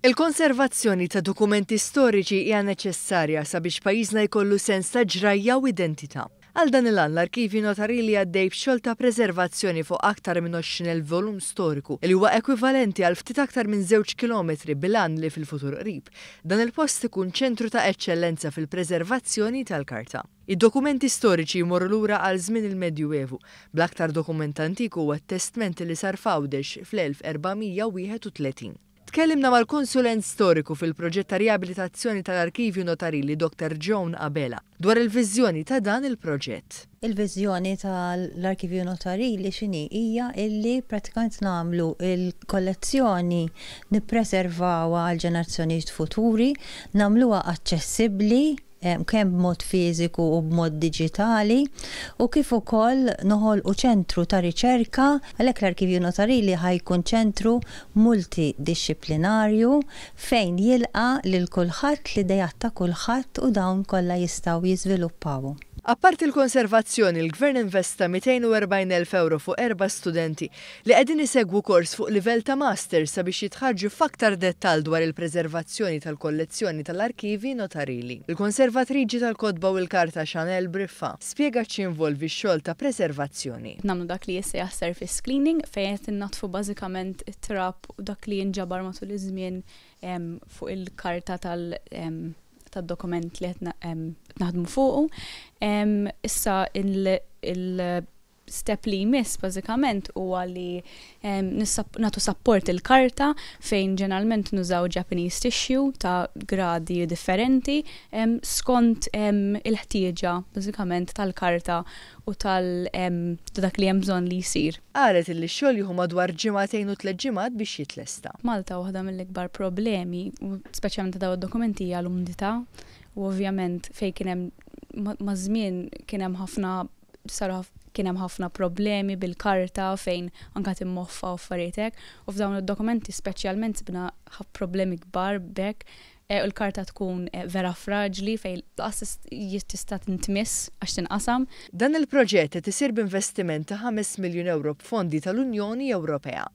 Il-konservazzjoni ta' dokumenti storiċi hija neċessarja sabiex pajjiżna jkollu sens ta' ġrajja u identità. Għal dan il-għan l-Arkivju Notarili għaddej b'xogħol ta' preservazzjoni fuq aktar minn 20,000 volum storiku li huwa ekwivalenti għal ftit aktar minn żewġ kilometri bil-għan li fil-futur qrib dan il-post ikun ċentru ta' eċċellenza fil-preservazzjoni tal-karta. Id-dokumenti storiċi jmorru lura għal żmien il-Medjuevu, bl-aktar dokument antik huwa t-testment li sar f'Għawdex fl-1431. Tkellimna mal-konsulent storiku fil-proġett ta' riabilitazzjoni tal-Arkivju Notarili Dr. Joan Abela dwar il-viżjoni ta' dan il-proġett. Il-viżjoni tal-Arkivju Notarili x'inhi? Hija illi pratikament nagħmlu il-kollezzjoni, nippreservawha għal ġenerazzjonijiet futuri, nagħmluha aċċessibbli kemm b'mod fiżiku u b'mod diġitali, u kif ukoll noħolqu ċentru ta' riċerka. Għalhekk l-Arkivju Notarili ħa jkun ċentru multidixxiplinarju fejn jilqa' lil kulħadd, l-ideat ta' kulħadd, u dawn kollha jistgħu jiżviluppawhom. Apparti l-konservazzjoni, il-Gvern investa 240,000 euro fuq erba' studenti li qegħdin isegwu kors fuq livell ta' master sabiex jitħarrġu f'aktar dettall dwar il-preservazzjoni tal-kollezzjoni tal-arkivi notarili. Il-konservatriċi tal-kotba u l-karta Chanel Briffa spjegat x'involvi x-xogħol ta' preservazzjoni. Nagħmlu dak li jissejjaħ surface cleaning, fejn qed innaddfu bażikament it-trab u dak li jinġabar matul iż-żmien fuq il-karta tad-dokument li qed naħdmu fuqu. Issa il-step li jmiss bażikament huwa li nagħtu support il-karta, fejn ġeneralment nużaw Japanese tissue ta' gradi differenti skont il-ħtieġa bażikament tal-karta u tal dak li hemm bżonn li jsir. Qalet li x-xogħol jieħu madwar ġimagħtejn u 3 ġimgħat biex jitlesta. Malta waħda mill-ikbar problemi, u speċjalment ta' dawn id-dokumenti, hija l-umdità, u ovvjament fejn kien hemm ma' żmien kien hemm ħafna saru kien hemm ħafna problemi bil-karta fejn anka timmoffa u affarijiet hekk, u f'dawn id-dokumenti speċjalment sibna problemi kbar b'hekk, u l-karta tkun vera fraġli fejn lanqas tista' tintmiss għax tinqasam. Dan il-proġett qed isir b'investiment ta' 5 miljun euro b'fondi tal-Unjoni Ewropea.